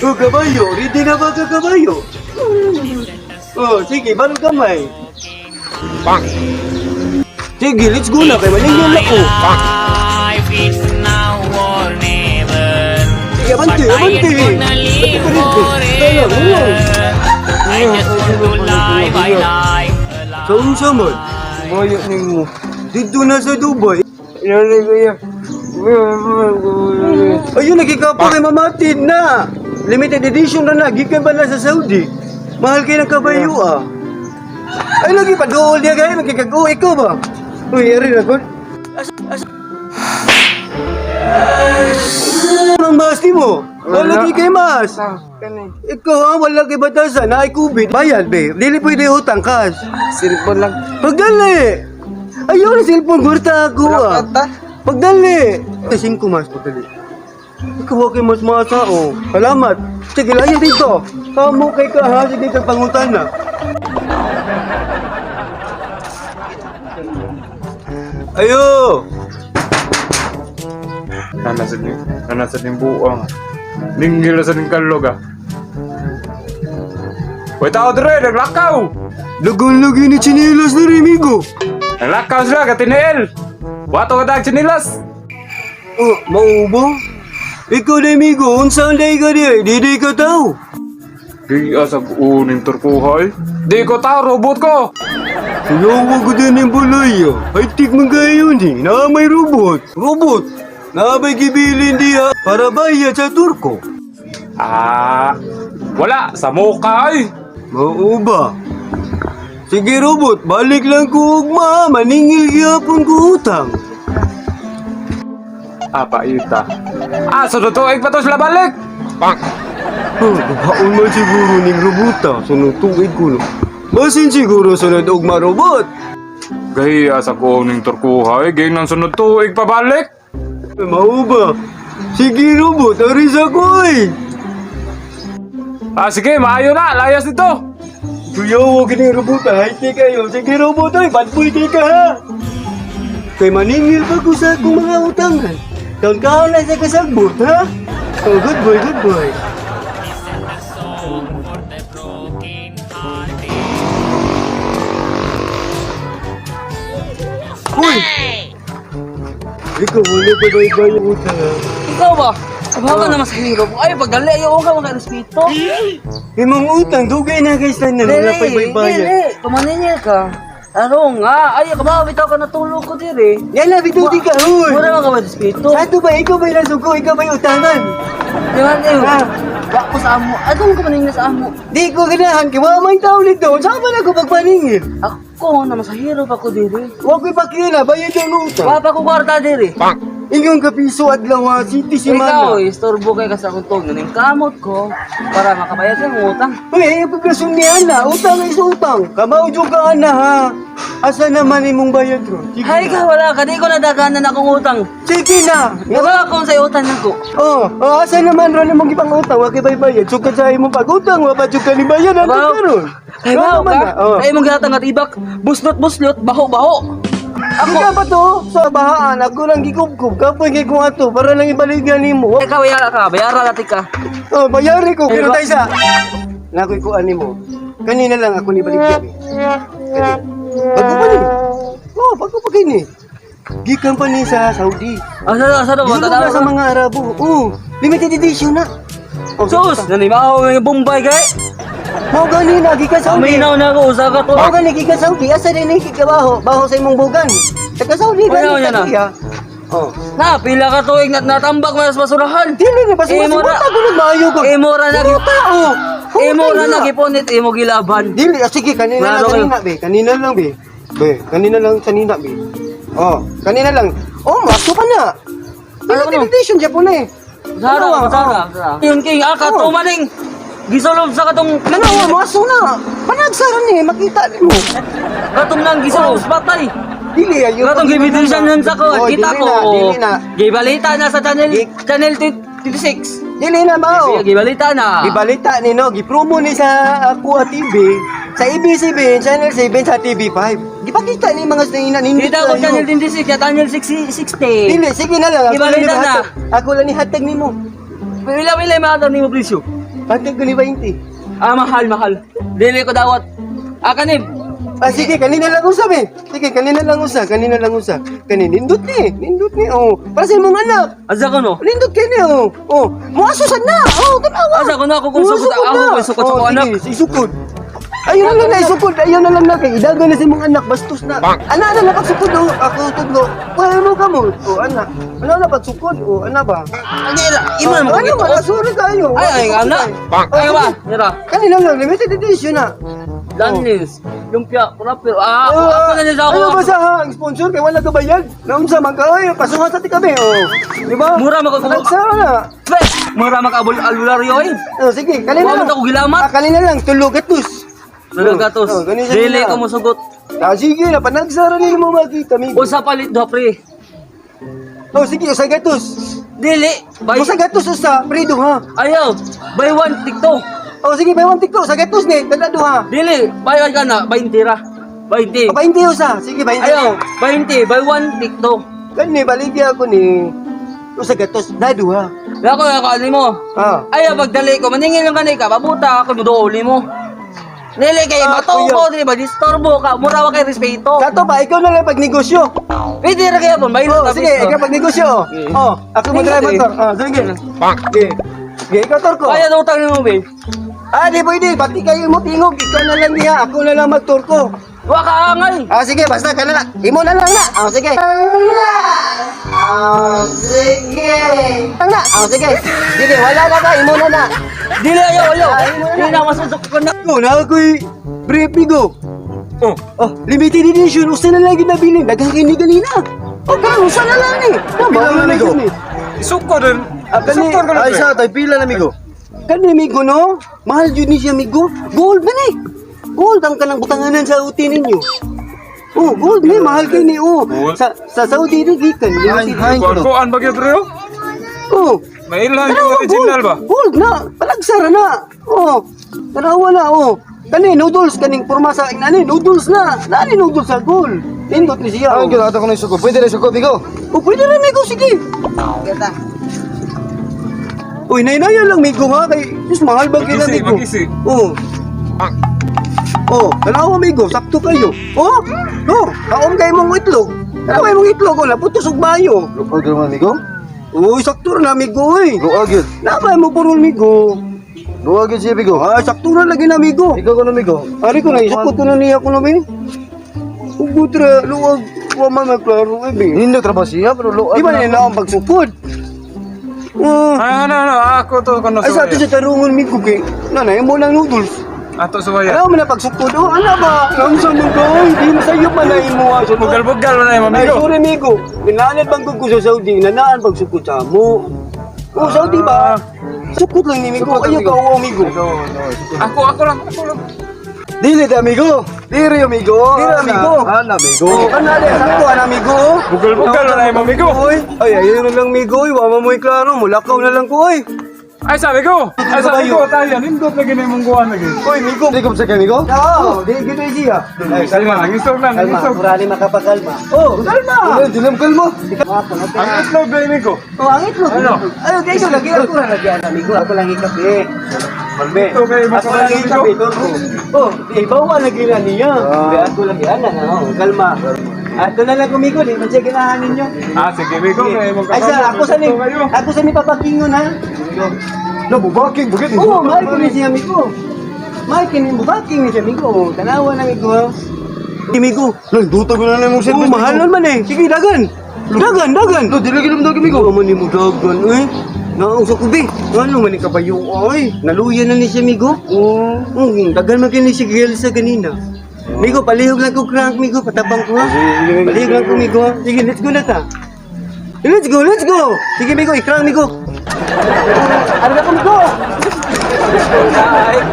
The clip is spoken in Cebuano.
Oh, kabayo, ready na ba ka, kabayo? Oh, sige, barong kamay. Bang! Sige, let's go na kay maningil ako. Life is now or never. Sige, abante, But I abante. ain't gonna live Abante, abante. forever. I just want to live my life. Sa unsa man? Bayo nimo. Dito na sa Dubai. Ayun, nagkikapa kay mamatid na. Limited edition na na. Gikan ba na sa Saudi? Mahal kayo ng kabayo ah. Ay, lagi pa dool niya kayo. Nagkikag-oh, ikaw ba? Uy, ari na ko. Ang mas ni mo? Wala kay mas. Ikaw ah, wala kay batasan. Naay kubit. Bayad be. Dili pwede utang cash. Cellphone lang. Pagdali! Ayaw na cellphone, gurta ako ah. Pagdali! Ay, singko mas, pagdali. Ikaw kay mas masa oh. Salamat. Sige, layo dito. Kamo kay ka ha, sige kang pangutan na. Ayo! Nana sa ning buang. Ninggil na sa ning kalog ah. Uy, tao dire, naglakaw! Lagon-lagi ni chinilas na rin, amigo. Naglakaw sila, katiniel! Wato ka tag chinilas! Oh, maubo? Ikaw na, amigo, unsaan day ka di ay? Di di ka tao. Di sa uning turkuhay. Di ko tao, robot ko! Kuyawa ko din yung balay ah. High-tech man kayo ni. Na may robot. Robot. Na may gibilin diha para bayad sa Turko. Ah, wala, sa mukha ay! Mao ba? Sige robot, balik lang ko ugma. Maningil gyapon ko utang. Ah, paita. Ah, sunod tuig pa to sila balik! Bang! Huh, baon man siguro ning robota. Sunod tuig ko no. Basin siguro sunod ugma robot. Gaya sa kuning turkuhay, gay nang sunod tuig pabalik! Mao ba? Sige robot, ari sa ko ay. Ah, sige, maayo na, layas dito! Kuyawa gini robot ah, high-tech kayo. Sige robot ay, bad boy kay ka ha. Kay maningil pa ko sa akong mga utangan. Taon ka na sa kasagbot ha? Oh, good boy, good boy. Listen the song for the broken hearted. Uy! Ikaw, wala pa ba iba yung utang ha? Ikaw ba? Sabaw ka naman sa hero mo. Ay, pagdali, ayaw ka makarespeto. Imong utang, dugay na guys na wala pa iba bayad. Dili, kumaninil ka. Ano nga? Ay, kabaw, bitaw ka natulog ko diri. Yan na, bituti ka, huy! Wala ka respeto. Sa ato ba, ikaw ba yung nasuko, ikaw ba yung utangan? Di ba, eh, Ah. wa ko sa amo. Ay, kung kumaninil sa amo. Di ko ganahan, kay wala may tao nito. Saan ba na ako pagpaningil? Ako, na sa hero pa ko diri. Huwag ko'y pakiyo na, bayad ang utang. Wa pa ko kwarta diri. Bang! Ingon ka piso adlaw ha, city si Ikaw, Mana. istorbo kay ka sa akong tog. Naning kamot ko para makabayad sa imong utang. Uy, ay pagkasun ni Ana, utang ay sa utang. Kamao jud ka Ana ha. Asa naman imong bayad ron? Sige Hay na. ka, wala ka. Di ko nadaganan akong utang. Sige na. Wala akong sa utang nako. Oh, oh, asa naman ron imong gipang utang, wa kay bayad. Sugad sa imong pag-utang, wa pa jud ka ni bayad ano Baw. karon? Ay, Wala baho man ka? na, Oh. Ay, mong gihatang at ibak. Buslot-buslot, baho-baho. Ako ba to? Sa bahaan ako lang gikubkob. Kapoy kay ko ato para lang ibaligyan nimo. Ikaw, bayara ka. Bayara natin ka. Oh, bayari ko Ay, pero ba- tayo sa. Nakoy ko ani mo. Kanina lang ako ni baligyan eh. Kanina. Bago pa ni. Oh, bago pa kini. Gikan pa ni sa Saudi. Asa na, asa na, Gisulong na sa mga Arabo. Oh, limited edition na. Oh, Sus! Nanimaw nga Bombay kay! Mao gani na gikan Saudi. Aminaw na ako, usa ka to. Mao gani gikan Saudi. Asa din ni kikabaho? Baho sa imong bugan. Taga Saudi Wala, gani wala na. ka diya. Oh. Na, pila ka tuig na natambak mas basurahan. Dili na basta Eh, mura- basta gulod maayo ka. Eh, mura na Puta, oh. Imo Puta na na. nagipunit, imo gilaban. Dili, ah, sige, kanina Wala lang, daw kayo. kanina, be. Kanina lang, be. Be, kanina lang, kanina, be. Oh, kanina lang. Oh, maso pa na. Ano, Limited ano? edition, Japon eh. Sara, Ano, ah? sara. Yun king aka Oh. to maning. Gisulog sa katong Ano, ah, maso na. Panagsara ni, makita ni mo. Katong nang gisulog sa patay. Dili, ayun. Katong gibidisyan nun sa ko, Oh, kita dili ko. na, dili na. Gibalita na sa channel channel 26. Dili na, mao. Gibalita na. Gibalita ni, no? Gipromo ni sa Aqua TV, sa ABCB, Channel 7, sa TV5. Gipakita ni mga sinina nindot Kita ko kayo. channel 26, ya channel 60. Dili, sige na lang. Ako lang Gibalita ni na. hatag. Ako lang ni hatag nimo. Pila pila mga nimo presyo. Hatag ko ni 20. Ah, mahal, mahal. Dili ko dawat. Ah, kanib. Ah, sige, kanina lang usap eh. Sige, kanina lang usa, kanina lang usa. Kani nindot ni oh. Para sa imong anak. Asa ko no? Nindot kay ni oh. Oh, muasusan na. Oh, tanawa. Asa ko na ako kung sukod Muasukod ako na. kung sukod sa Oh, ko anak. Sige, isukod. Ayun na lang na isukod, ayun na lang na kay idagan na sa imong anak bastos na. Ana na lang pagsukod oh, ako tudlo. Wala mo kamo. Oh, ana. Wala na pagsukod oh, ana ba? Ano ira? Ima mo Ano ko. wala sorry kayo. Ay, ay, ana. Ay ba? Ira. Kanina lang limited edition na. Lanlins. Lumpia, proper. Ah, Oh, ako na nila ako. Ano ba sa ha? Ang sponsor kay wala ka bayad. Naunsa man ka oy, pasuhan sa ti kami oh. Di ba? Mura man ka- Nagsara na. Pre, mura makaabol albularyo eh. Oh, sige, kanina Wa man lang. ako gilamat. Ah, kanina lang tulog gatos. Tulog gatos. Oh, ganun siya Dili nila. ko mosugot. Ah, sige na panagsara nila mo makita mi. Usa palit do pre. Oh, sige, usa gatos. Dili. Buy Usa gatos usa, pre duha. Ayaw. Buy one take two. Oh, sige, may one tikto, usa gatos ni, tada duha. Dili, buy one ka na, 20 ra. 20. Oh, 20 usa. Sige, 20. Ayaw, 20, buy one take two. Kani baligya ako ni usa gatos na duha. Ako ako ano mo. Ah. Ayaw pagdali ko, maningil lang kanay ka, pabuta ako mo mo. Dili kay Ah, bato kuya. ko, dili ba disturbo ka, mura wa kay respeto. Kato ba, ikaw na lang pagnegosyo. Pwede ra kaya pon, baylo Oh, sige, ikaw pagnegosyo. Oh, ako mo drive motor. Oh, sige. Sige. Sige, ikaw torko. Kaya utang nimo be. Ah, di pwede. Pati kayo mo tingog. Ikaw na lang niya. Ako na lang magturko. Wa ka angay. Ah, sige, basta ka na lang. Imo na lang na. Ah, sige. Ah, sige. Lang na. Ah, sige. Sige, wala na ba? Imo na na. Dili ayaw ayaw. Ay, mo na. Dili na masusok ko na. Ko na ako'y brief migo. Oh, Oh, limited edition. Usa na lang ginabili. Daghang kini ganina. Oh, karang usa na lang ni. Oh, Pila na na, lang migo? yun eh. Isukod din. Ah, kani, Isukod ka na, ay, pre. sa tay pila na migo. Kani migo no? Mahal yun ni siya migo. Gold man eh. Gold ang kanang butanganan sa uti ninyo. Oh, gold ni mahal kay ni oh. Gold? Sa Saudi ni gikan. Kuan kuan ba gyud pre? oh? Oh. Mailhan yung Tanawa, original gold. ba? Gold na, palagsara na. Oh. Tanawa na oh. Kani noodles kaning porma sa inani noodles na. Nani noodles sa gold. Nindot ni siya. Ay, Oh, gud ato ko na isukod. Pwede na isukod, Bigo. oh pwede na migo sige. Uy, nainaya lang migo ha kay Diyos mahal ba kay Mag-isi, migo? mag-isi. Oo. Oh, tanawa migo, sakto kayo. Oh, oh, kaom kay mong itlog. Tanawa imong itlog, oh, naputos og bayo. Luag man, Bigo. Uy, sakto na migo oy. Luag yun. Nabay mo purol migo. Luag yun siya, Bigo. Ah, sakto na lagi na migo. Ikaw ko na, Bigo. Ari ko na isukot ko na niya ko na mi. Ugot ra luwag wa man magklaro eh. Bi. Nindot ra ba siya, pero luag Di ba nila ang pagsukod? Oh, Ay, ano, ano, ako to kuno ay sa ato suwaya. sa tarungon migo kay nanay mo lang noodles. Ato suwaya. Alam mo na pagsukod, oh, ano ba? Naunsa man ka, oy, di mo sa'yo pa na imo ah. So, Bugal-bugal na yung Ay, amigo. sorry, migo. Ginanit bang ko sa Saudi, nanaan pagsukod sa mo. Oh, Saudi ba? Sukod lang ni migo. Sukod lang, Ayaw migo. ka, oh, migo. Ako, ako lang, ako lang. Dili ta, amigo. Diri, amigo. Diri, amigo. Ana, amigo. Oh, kanali, sakto, ana, migo. oh. Bugal-bugal na yung amigo. Oy, ay, ayun na lang, migo. Oy, wama mo yung klaro. Mulakaw na lang ko, oy. Ay, sabi ko. Ay, sabi ko, tayo. Nindot na gini mong kuan lagi. Oy, migo. Di ko sa kay, amigo. Oo, di gito siya. Ay, kalma, ang isog lang, ang Kalma, isog. kurali makapakalma. Oh, kalma! Dili, dili mo kalma. Ang itlog ba amigo? Oh, ang itlog. Ano? Ayo, kayo lagi ako ra lagi ana amigo. Ako lang ikape. Malme. Ito kayo, Ako lang makabayo, ikape to. Oh, ibawa lagi na niya. Di ako lang ana na. Oh, kalma. Ato na lang kumigo, di man siya ganahan ninyo. Ah, sige, amigo. Kay mong Ay sa ako sa ni ako sa ni papakingon ha. No, bubaking, bugit. Oo, mahal ko ni siya amigo. Mahal ko ni bubaking ni siya amigo. Tanawa na amigo ha. Amigo. Lol, duta ko na lang imong Oo, service. mahal naman eh. Sige, dagan. Dagan, dagan. Lo, dili gid mo amigo. Amigo, man ni mo dagan eh. Naong sa kubi. Ano man ni kabayo ay. Naluya na ni siya amigo. Oo. Dagan man kini si Gel sa ganina. Migo, palihog lang ko crank, migo. Patabang ko ha. Palihog lang ko, migo. ha. Sige, let's go na ta. Let's go, let's go! Sige, migo, i-crank, migo. Ano na ko, migo?